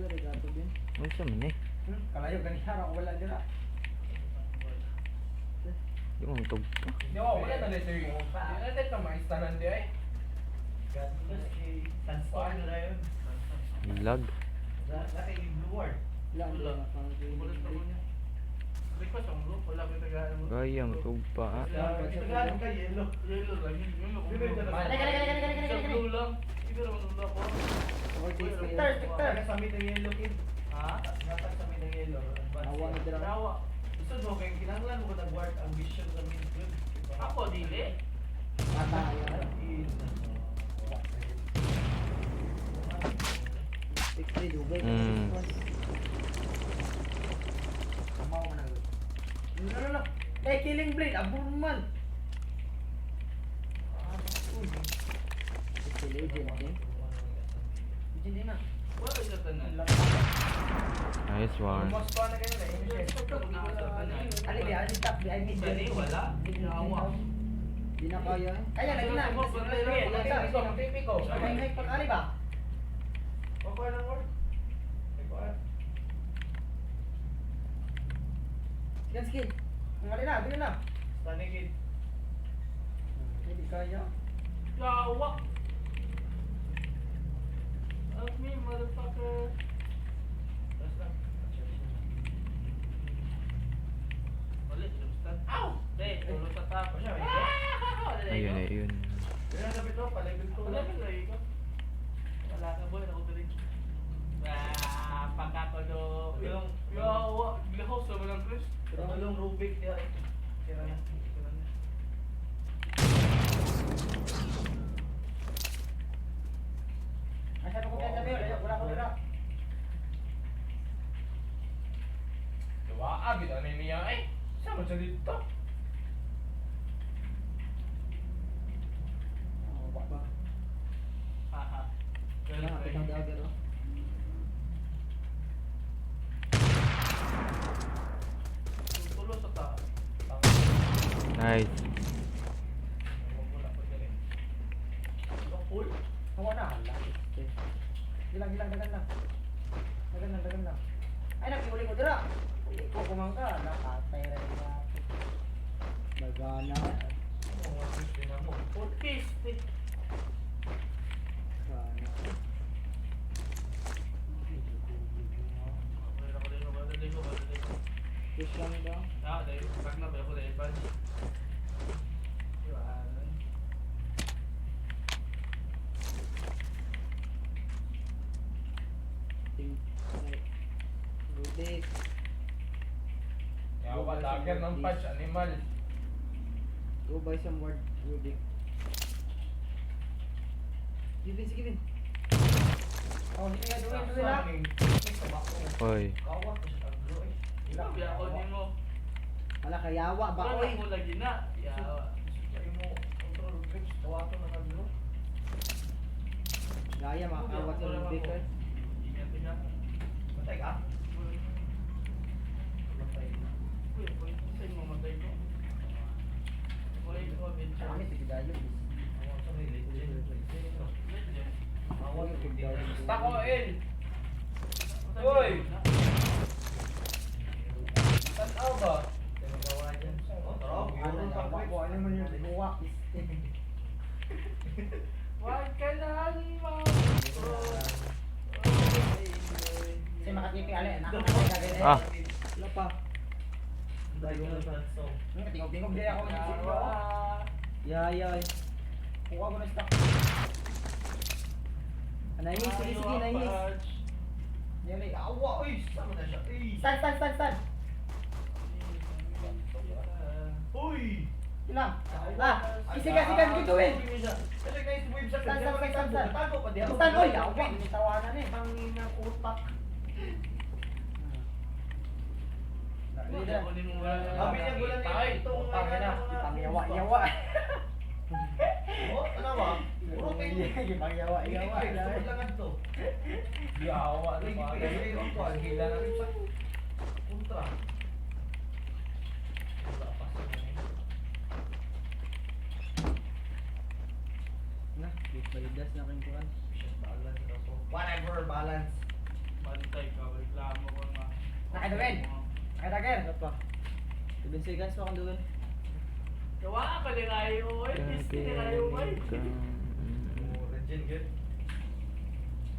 Dugay ra ka din. Unsa man eh? Kalayo ganiha ra ko wala dira. Di mo matug pa. Di ba, wala na dito yung... Di na dito maistanan di ay. Sandstorm na yun. Lag. Laki yung blue ward. Wala Wala. wala pa. Wala sa niya. Request ang blue, wala ko tagaan mo. Gaya matug pa ah. Tagalog ka, yellow. Yellow lang, yellow ko. Gani gani gani gani gani Sa gani. blue lang. Iba naman wala ko. Overseas kayo. Victor, Victor. Sa mid ang yellow, kid. Ha? Natag sa mid ang yellow. Advance. Awa na dira. Tawa. Gusto mo, kaya kinahanglan mo ko nag-work ang vision sa mid good. Ako dili. Ata ayaw. 6-3 dugay. Kamaw man ang. No no no. Eh, killing blade abnormal. Si legend eh. Legend din na. Wala sa tanan. Nice one. Mas pa na kayo na. Ali di ali top di I mid. Dali, wala. Yawa. Di na kaya eh. Kaya lagi na. TP ko. Ay ay pag ali ba? Kukuha ng ward. Kukuha. Sige skill. Ali na, dili na. Stanley kid. Hindi kaya. Yawa. Help me, motherfucker. Tapos lang. Ulit, lumstan. Ow! Hey, tulog sa tap. Siya, may Ah! Ayun ayun. Kaya sabi to, pa-level 2 Wala lang. ka lagi ko. Wala ka, boy. Ako din. Ah, pagkakalo. Yawa. Gilahaw sa walang Chris. Tulong Rubik niya. Sira na. Sira na. Asa ko kaya sabi, wala ko dira. Diwa, agad ano niya eh. Saan mo siya dito? Awa pa. Haha. Wala ka pitang dagger oh. Tulo sa tap. Nice. Full. Hawa na hala. Okay. Gilang gilang dagan lang. Dagan lang, dagan lang. Ay nakiuli ko dira. Uli ko kumangka, nakatay ra diba. Bagana. Oo, nga, Chris, din ako. Full piece. Eh. Gana. Wala ko din, wala din ko, wala din ko. Push lang daw. Ah, dahil pag na ba ako dahil pa. Iwanan. Ting. Ay. Rudik. Yawa, dagger ng punch, animal. Go buy some word, Rudik. Give in, sige, give Oh, sige, duwi duwi na. Oy. Kawat ko siya agro eh. Ikaw, biya ako ni mo. Wala kayawa ba Wala oy. ko lagi na. Yawa. Kaya mo control grips, kawato ng agro. Gaya makakawat sa Rudik eh. Ingat, ingat. Matay ka? Matay. Uy, uy, sa'yo mamatay ko. Uy, ko, adventure. Kami sige dayo. Awat sa may legend. Legend. Legend. Awat ko Tako, El. Uy! Tanaw ba? Gawa dyan. Oh, tara. Ano Yun, na pang ko ano man yung buwa. Huwag ka lang ma- Si makatipi ali anak. Ah. Wala pa. Tingog-tingog di ako ng Yawa. Yaya eh. Kuha ko na stock. Anayis, sige sige, anayis. Patch. Dili. Awa, uy! Sama na siya. Uy! Stand stand stand stand. Uy! Ilang? Ah, isiga siga sige duwin. Kasi guys, wave sa Stand stand stand stand. Tago pa diha. Stand oy, yawa tawanan eh. Tangina utak. Wala ko ni mo, wala na. Sabi niya, gulan na Tay, itong putang ina. Ipangyawa yawa. Oh, ano ba? Puro kayo. Ipangyawa yawa. Sumod lang ato. Yawa, Uy, diba? gipigay ang kuwan. Hila na. Kontra. Wala pa sa mga. Na, balidas na kayong kuan. Balance na to. Whatever, balance. Bantay. Ay, Dwayne. Ay, Dagger. Wala pa. 7 seconds pa kang dugan. Gawa ka din kayo, oy. Pisti na kayo, oy. Oh, Regen good.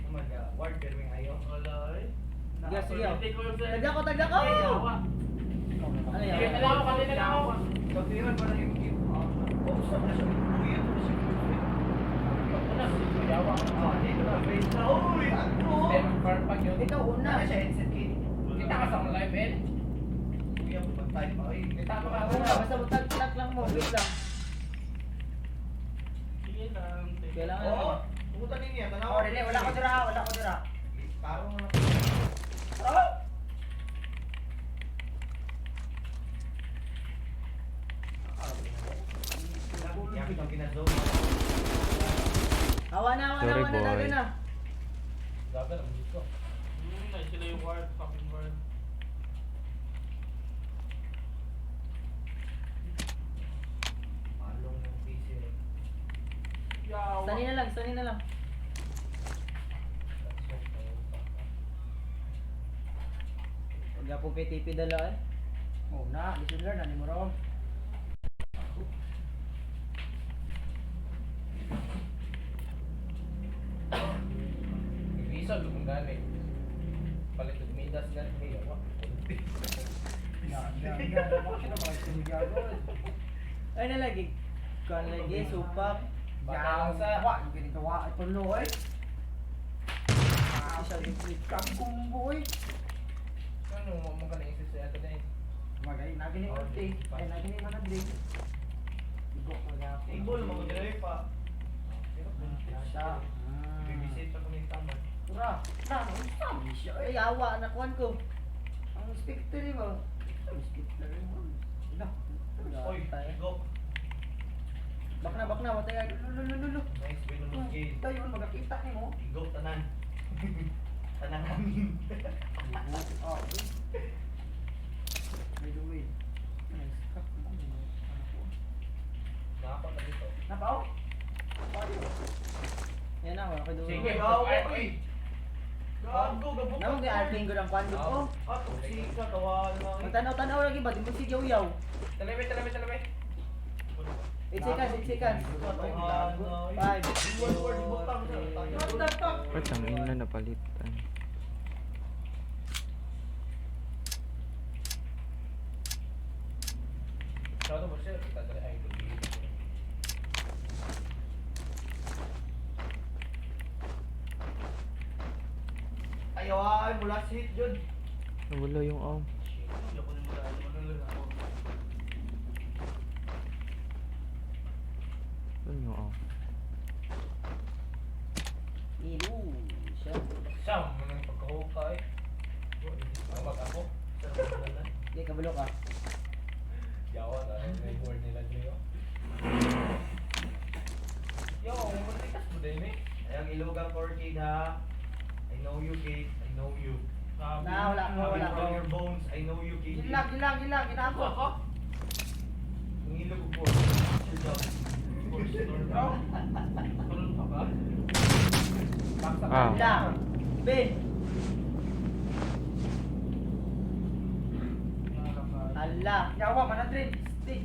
Oh my God, ward pero may ayaw. Wala, oy. Sige, sige. Oh. Take ko yung sa- Tagda ko, tagda ko! Ay, yawa. Ano Sige, yan? tala ko, kanina lang ako. Kautiran pa ng MQ. Oh, sa na siya. Uy, ito na siya. Wala, yawa. Ah, dito na. Wait na. Uy, ano? Step farm pag yun. Ikaw una. Ano siya headset kit? Kita ka sa akong live, eh. Kuya mo mag-type pa. Ay, Kita mo ka. Ako na, basta tag lang mo. Wait lang. Sige lang. take. Kailangan Oo. ako. Pumunta din niya. Tanawa. Oh, dili, wala ko dira, wala ko dira. Parang na. Oh! Yakit ang ginazone. Hawa na, hawa na, Sorry, hawa na, boy. dagan na. Gagal ang dito. Ay, sila yung ward, fucking ward. Malong ng PC. Yawa. Sanin na lang, sanin na lang. Huwag na po PTP dala eh. Oh, na, disular na ni mo rom. Nag-isog kung gani. Palit og midas na kay yawa. Ya, ya, ya. Bakit na ba sinigagod? Ay nalagi. Kuan lagi, supak. Baka sa Wa, ganito wa ito lo eh. Siya liquid. Kang kumbo eh. Ano mo mo ka naisip sa ato din. Magay, nagini Oh, man day. Ay, nagini man ang day. Igo ko na. Ibol mo ko pa. Pero Siya. Bibisit pa kami taman. Pura. Na, ang sabi siya eh. Ay, awa, nakuan ko. Ang spectre ba? Ang spectre mo. Na. Oy, go. Bak na, bak na, watay ay. Lulululu. Nice win mo game. Tayo magkakita ni mo. Igo tanan. Tanan namin. Oh. By the way, nice cup mo. Ano ko? Nakapat na dito. Napao? Napao. Yan na, wala ko doon. Sige, Gago, ay, oy. Gago, gabok. Namo kay Alvin ko ng kwan ko. Ah, toxic ka, tawa na. Magtanaw-tanaw lagi ba di mo sigaw yaw. Talabay, talabay, talabay. 8 seconds, 8 seconds. 5. What the fuck? Ba't ang ina napalitan? Shadow mo siya, kita dali ay lugi. Ayaw, ay, mula si hit yun. Nawala yung arm. Hindi ako nang daan. Ano lang ako. Saan yung arm? Ilu. Siya. Siya mo nang pagkahukay. Ang mag ako. Hindi, kabalo ka. Yawa na may word nila dito. Yo, muntikas mo din eh. Ayang ilugang orchid ha. I know you, Kate. I know you. Sabi. Na, wala ko, wala ko. From your bones, I know you, Kate. Gilag, gilag, gilag. Ako, Ginako. ako? Ang ilog ko. Your job. Bro? Tulog ka ba? Baksa Ah. La. B. Ala. Yawa, manadrin. Stick.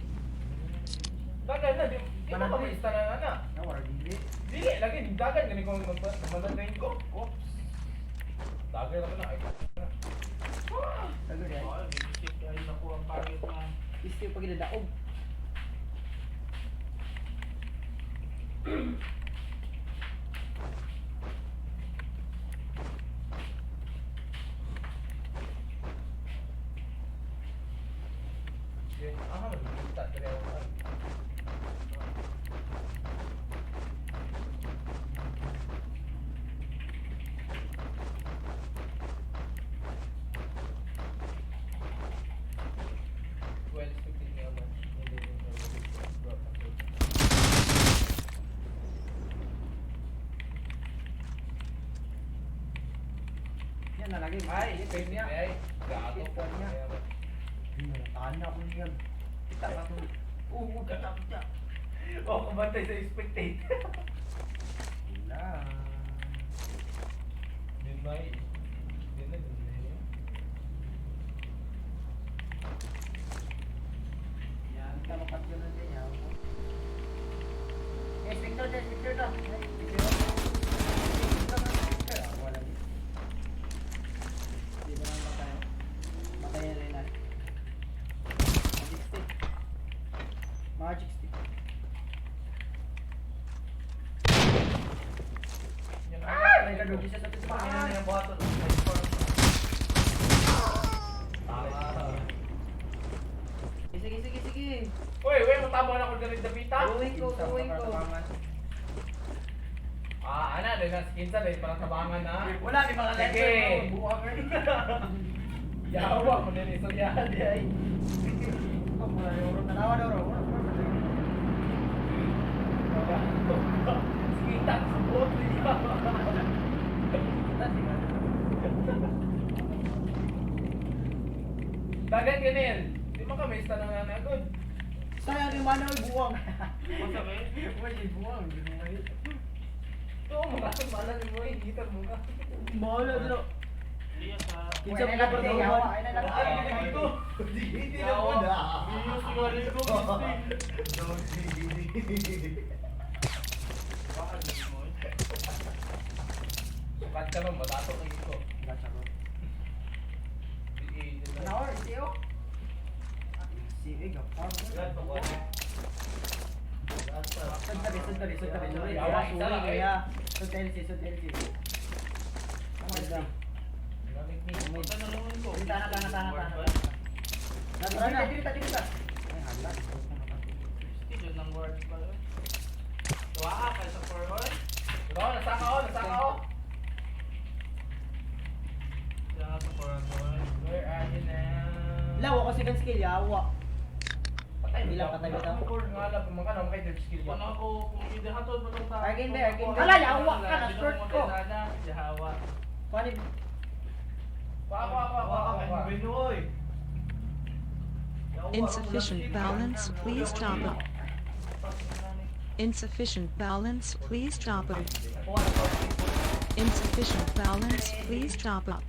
Dagan na, di di ba kami istana na na? Yawa, dili. Dili, lagi, dagan, gani ko magmandain ko. Oops. Dagan ako na, ay. Na. Sagot eh. Oo, bibisik. Ay, naku, ang pangit na. Isti pag ginadaog. Sige, aha, magkita, dali ako. Well, expected niya man. Yan na lagi. Ay, pwede niya. Ay, gato po niya. Tahan ako niyan. Kita ka to. Oo, kita kita. Oh, kumantay sa spectate. Wala. Din may. Din na, din na. mo na ko diri dapita. Going ko, going ko. Ah, ana dahil na skin sa dahil parang tabangan na. Wala di mga Sige. letter. Buwang. Yawa mo din istoryahan di ay. Tanawa daw ro. Kita subot niya. Dagan ganil. Di man kami isa nang nanagod. Sayang yung mana oy buwang. Unsa ba? Wala buwang, di mo ay. Ito mga malan mo eh, gitar mo ka. Bahala dito. Iya sa Kinsa pa ka Yawa, ay na lang. Ay, dito. Hindi na mo na. Iyo siguro ko. Baka di mo. eh. Sukat ka lang, matato ka ito. Tanawa, siyo. Sige, gapar. Sandali, sandali, sandali. Sorry, Yawa, Kaya, isa sorry lang, eh. kaya. Sud LC, sud LC. Ganda. Punta na lang ko. Tana, tana, tana, tana. Tara na. Dito, dito, dito. Ay, hala. Still ng word pa. Tuwa ka sa 4 oy. Ito, nasaka oh, nasaka oh. Kaya nga sa 4 oy. Where are you now? Lawa ko second skill yawa. Patay mo Bilang daw. patay bitaw. Nga lang, kumangka na, makay third skill Kung ba? ako, kung hindi hatol pa tong tao. Again, be, again, be. Ala, yawa ka, na-short ko. Yawa. Kuani Kwa, kwa, kwa, kwa, kwa, kwa. Binoy. Insufficient balance, please top up. Insufficient balance, please top up. Insufficient balance, please top up.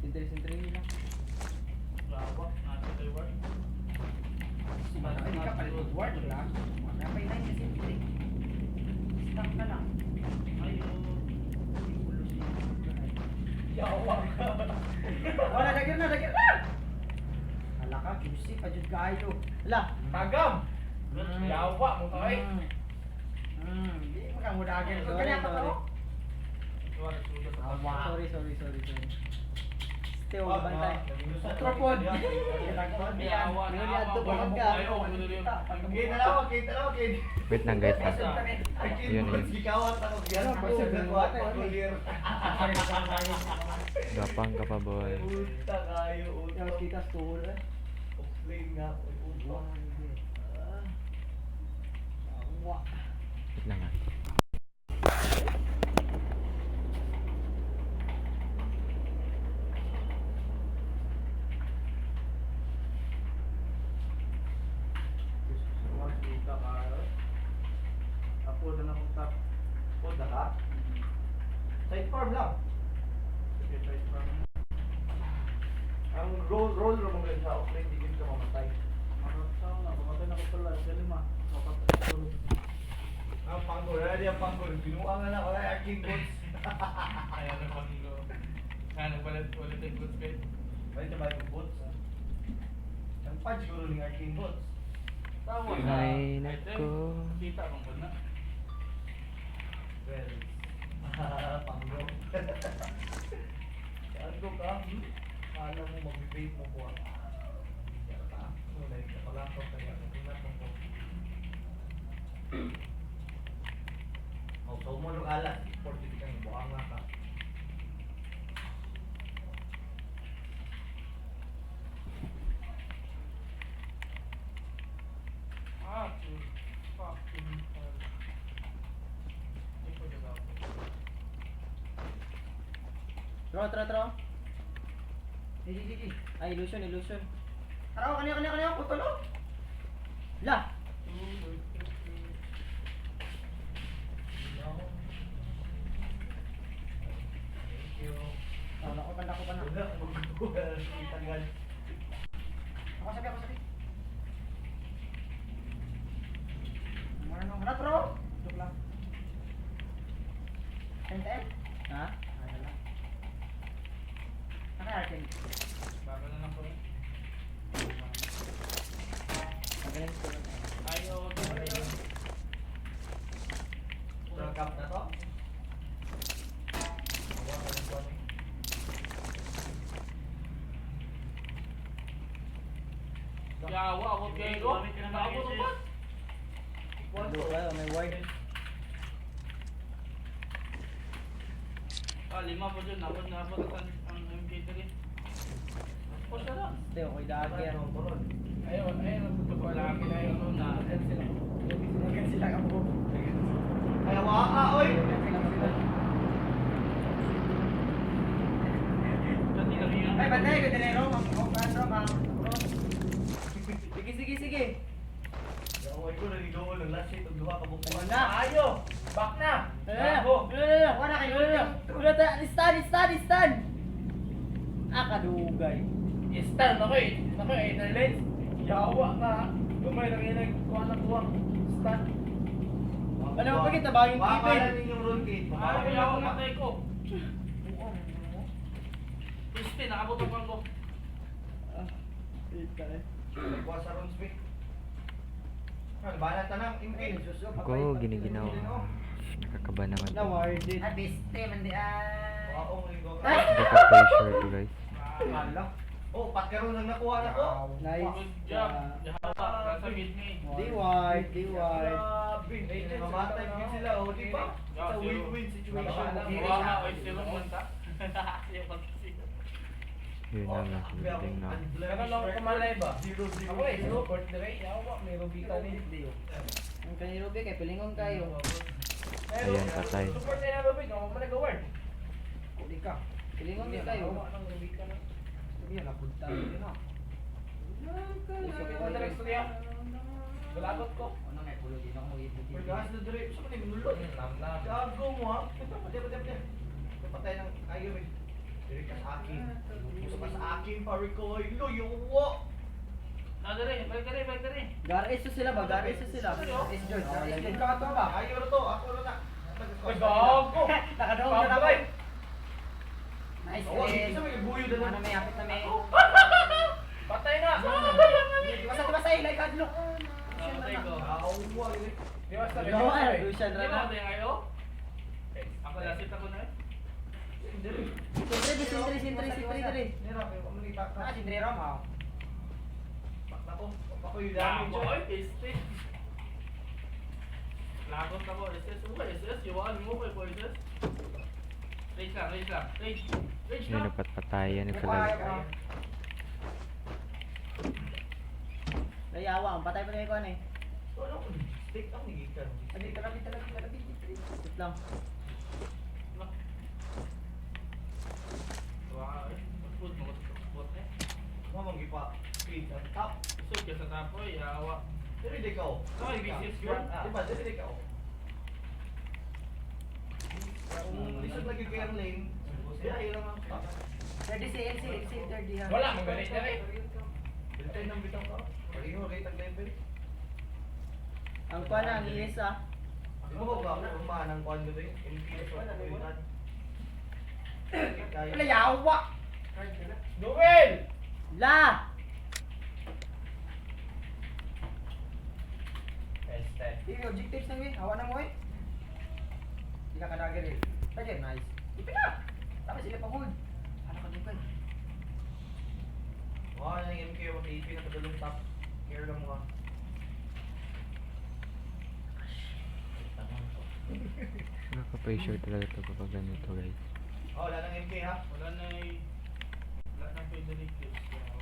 Sentry sentry lang. Yawa, nasa tayo word. Hindi ka palit og word lang. Napay na yung simple. Stuck ka lang. Ayo. Yawa ka. Wala, dagir na, dagir na! Hala ka, QC, pa jud kaayo. Ala, Tagam! Yawa mo ka eh. Di mo ka mo dagir. Sorry, Kanya pa sorry. to. Tuwa na sugat sa Awa. Sorry, sorry, sorry, sorry. Stay over bantay. Tropod. Yawa, Ngayon, adto pa man ka. Okay, dalawa, okay, dalawa, okay. Wait lang guys ha. Yun, yun. Gikawat ako. Gapang ka pa boy. Puta kayo, uto. Tapos kita sa tuhol eh. Offlane nga. Uto. Yawa. Wait lang ha. Kita ka. Apo na akong top. Puta ka? Side farm lang. Sige, try farm. Ang roll roll mo ganun sa offlane, di ka mamatay. Makakasama na, mamatay na ko pala. Sa lima. Makakatulog. Ang panggol, wala di ang panggol. Binuang na lang, wala yung king boots. Kaya na panggo. Kaya nagbalit ulit yung goods kayo. Balik na balik ang boots. Ang pad siguro ng arcane boots. Tawa na. Ay, nako. Kita bang ba na? Well, panggo. Panggo ka? Hmm? Akala mo mag-vape mo ko. ah. Wala ka pala ko kaya nagulat ko. Oh, so mo nung alas, 40 kang buang nga ka. Ah, two. Fucking hell. Hindi ko dyan ako. Tro, tro, tro. Sige, sige. Ay, illusion, illusion. Tara, kanya, kanya, kanya, putol oh. La! Thank you. Tanda ko, tanda ko pa na. Wala, mag-google. Tagal. Ako sabi, ako sabi. Ano, ano, bro? Joke lang. 10 10? Ha? Ano lang. Naka-arcane. Bago na lang ko. Magaling ko. Ayaw, ayaw. World Cup na to? Wala ka ng buwan eh. Yawa, abot kayo ko. Naabot ang bat. Ano, may wire. Ah, lima po dyan. Nabot, nabot ang MK3. Push na lang. Hindi, okay dagger. Ayun, ayun, ang totoo. Wala kami na yun na. Sila. Sila ka po. Ay, waa, oy! Dati lang yun. Ay, bantay ko din ro, ang ano ang Sige, sige, sige. Yawa ko, naligaw ko ng last shit, ang duha ka bukuan. Na. Ayo! Back na! Wala, Gago! wala, Wala kayo. wala. Wala ta, stand, stand, stand. Ah, kadugay. Stand ako eh. Ako eh, interlines. Yawa na. Gamay lang yun. Kuha na kuha. Stand. Ano ba kita ba yung Baka keypad? na ninyong roll gate. Ah, yawa matay ko. Piste, nakabot ang pangko. Ah, ita eh. Kuha sa runes, be. Ano, bahala ta na, MK. Ako, giniginaw. Nakakaba naman Na to. warded. Ah, beste man di ah. Waong ligaw ka. Nakaka-pressure to guys. Hala. Oh, patkaroon lang nakuha na ko. Nice. Good job. Yawa, nasa mid me. Di wide, di wide. Grabe, mamatay din sila, oh, di ba? It's a win-win situation. Mukha nga, oy, zero man ta. Yung pag-zero. Yun na lang, building na. Pero lang kumalay ba? Zero, zero. Ako eh, support na rin. Yawa, may Rubika ni. Ang kay Ruby, kay pilingon kayo. Ayan, patay. Support na yung Rubik. Ako man nag-award. Kuli ka. Pilingon din kayo. Yawa ng Rubika na. Sabi na punta yun ah. Ano na istorya? Galagot ko. Ano nga pulo din ako mag-ibig. Pagkas na dire, sa maning nulot. Nam nam. Gago mo ha. Pati, pati, pati. Patay ng ayo eh. Dire ka sa akin. Gusto ka sa akin, pare ko. Lo, yuwa. Ah, dali, balik dali, balik dali. Gar-iso sila ba? Gar-iso sila. Is George, is George. Ka to ba? Ayo na to, ako na na. Ay, gago! Nakadong na Pabray! Nice. Oh, eh. isa may buyo na Ano may apit na may. Patay na! Basta basta ilay kadlok. Namatay ko. Awa, yun. Di ba sabi No, ay, Lucian Hindi Rana. ba tayo kayo? Ako lasit ako na eh. Sentry, sentry, sentry, sentry, sentry. Nira, kayo kamalita ka. Ah, si Dre Rom ah. Bakla ko. Ako yung damage. Gago, oy, piste. Lagot ako, SS. Uy, SS, iwaan mo kay po, SS. Rage lang, rage lang. Rage. Rage Yun, lang. napatpatayan na talaga. Layawa, ang patay pa na yung kuwan eh. So, ano kung stick ang nagikan? Abi talabi talabi talabi. Wait lang. Wow, eh. Food mo ko bot eh. Mamang gipa. Feed ang top. Isog ka sa tapo, eh. Yawa. Dili di ka oh. Ay, business yun. Di ba? Dili di ka oh. Kung lisod lagi kayo ang lane, di ay lang ang top. 30 si LC, LC 30 ha. Wala, magaling na rin. Biltay ng bitaw ka. Pareho kay tag level. Ang kuwan na, ang iis ah. Di ba ba ako kumahan ang kuan dito eh? MP sa kuan. Wala yawa. Noel! La! Peste. Sige, objectives nang eh. Hawa na mo eh. Hindi ka kadager eh. Dagger, nice. Ipi na. Tapos sila pang hold. Ano ka dugay? Wala na yung MK mag-AP na padulong top. Care lang mo ah. Nakaka-pressure talaga to kapag ganito guys. Oh, wala nang MK ha. Wala na eh. Wala na Frederick Clips. Yawa.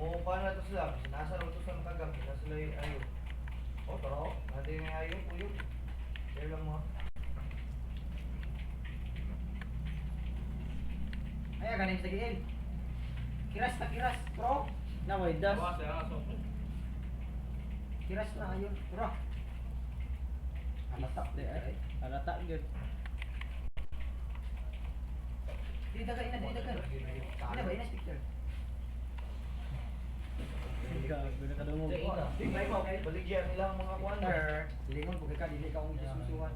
Oo, paano na to sila? Nasa na to sa makagang. Nasa sila yung ayo. Oh, tara oh. Natin yung ayo, kuyo. Care lang mo ah. Ay, galing sa GL. Kiras na kiras, bro. Na, may das. Yawa, siya nga, so. Kiras na ayun, bro. Halata. Di, ay, halata, gyud. Dili dagan ina, dili dagan. Ina ba ina picture? Gago, nakadungog. Di ba mo? Baligyan nila ang mga kuan. Lingon ko kay ka dili ka akong gisusuhan.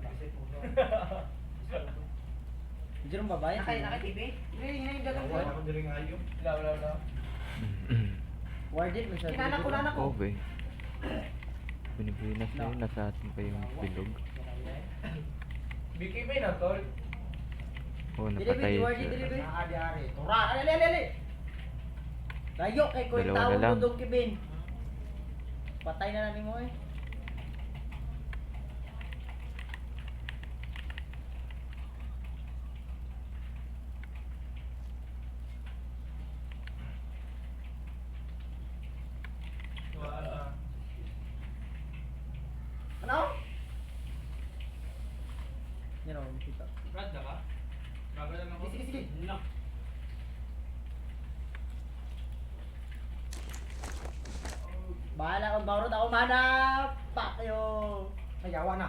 Diyan ang babae. Naka naka TV? Dili ina yung dagan ko. Wala naman diri ayo. Wala, wala, wala. Warded man sa Kinana ko na ko. Oh, be. Binibinas na yun, nasa atin pa yung bilog. BKB na, tol. Oh, Dili, napatay di, warded, siya. dili, be. Ah, di ari. Tura, ali ali ali. Layo kay ko yung Dalawa na tao lang. dudong kibin. Patay na na nimo eh. Ano? Yan ako, makita. Brad na ka? Gagawin lang ako. Sige, sige, sige. No. Bahala kung barot ako mana! Fuck you! Ayawa na.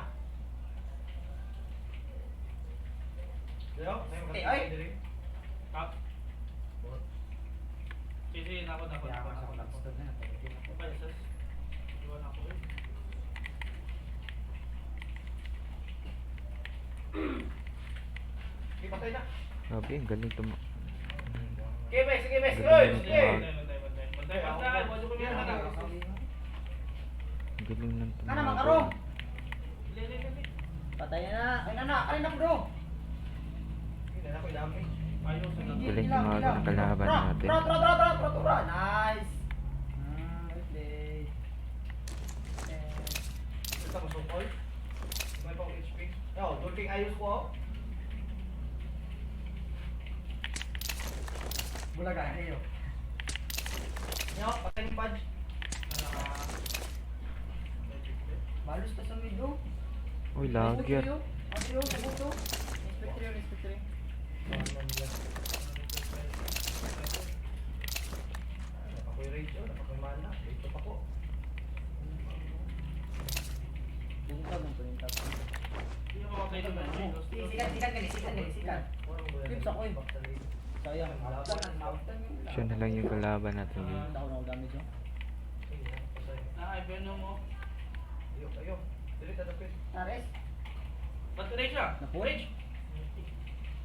Yo, Eh, ay! Tap. Sige, sige, nako, nako, nako, Ayawa nako, sa nako. stun na. Okay, sus. Iwan ako eh. Sige, patay na. Grabe, ang galing tuma... Sige, be, sige, be, sige, Galing sige. Bantay, bantay, bantay. Bantay, bantay. Wala ko meron na. Ang galing ng Kana tumago. makarong. Li, li, li, li. Patay na! Ay na na, alin na ko do. Hindi na ako damage. Ayos na lang. Galing tumago ng kalaban natin. Tra, tra, tra, tra, tra, tra. Nice. Well played. Eh, Ito mo sukol. May pang HP. Yo, dulking ayos ko. oh. Bulaga niyo. Yo, patay yung badge. Balus ta sa mido. Uy, lagyan. Ano yun? Sabuto. Inspector yun, inspector yun. Napakoy rage, oh, napakoy mana. Ito pa ko. Bungkag ang pulinta ko. Hindi ako makatay sa mga. Sikat, sikat gani, sikat gani, sikat. Tips ako eh. Sayang. Siya na lang yung kalaban natin. eh. Hindi ako na damage oh. Na, ay, Venom mo. Ayo, ayo. Dili ta dapit. Tares. Ba't rage siya? Napo? Rage!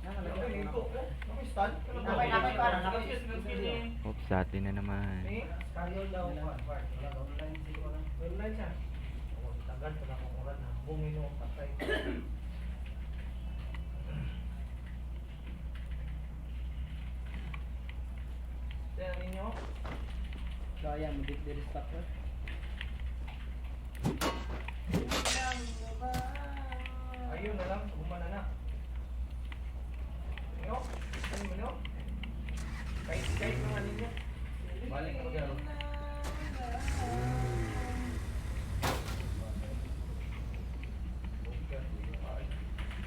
Na, Ayo, malaki. ito. Oh, nakoy stun. Ano ba? Nakay, nakay para, nakay. Skill, skill, skill. Oops, sa atin na naman. Eh, Karyo daw. Online siguro. online siya. Ako, tagal pa na akong oras na. Bungin mo patay. Kaya ninyo, Sayang, mabit diri stop ko. ayun na lang, humana na. Ninyo, ano mo nyo? Kahit kahit mga ninyo. Balik ako dyan.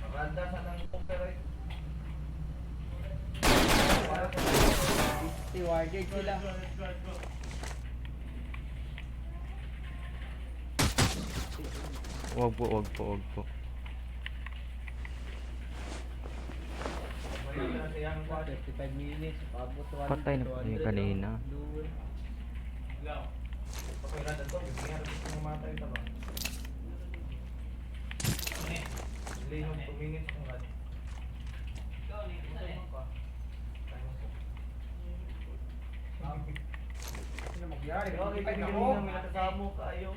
Maranda sa nang poker ay. Para sa Rewarded sila. Let's go, let's go. Wag po, wag po, wag po. Mayroon na sa iyang kwan. 35 minutes, paabot 100. Patay na po yung kanina. Duel. Go. Pakiran to, bigyan natin ng matay ito ba? Lihok 2 minutes kung rad. Ano magyari? Okay, Ay, kami ako. na minakasamo kaayo.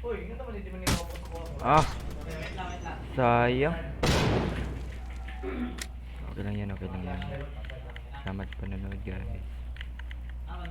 Uy, nga naman hindi man nila ako ko. Ah, Wait lang, wait lang. sayang. Okay lang yan, okay lang yan. Salamat sa panonood guys. Ah,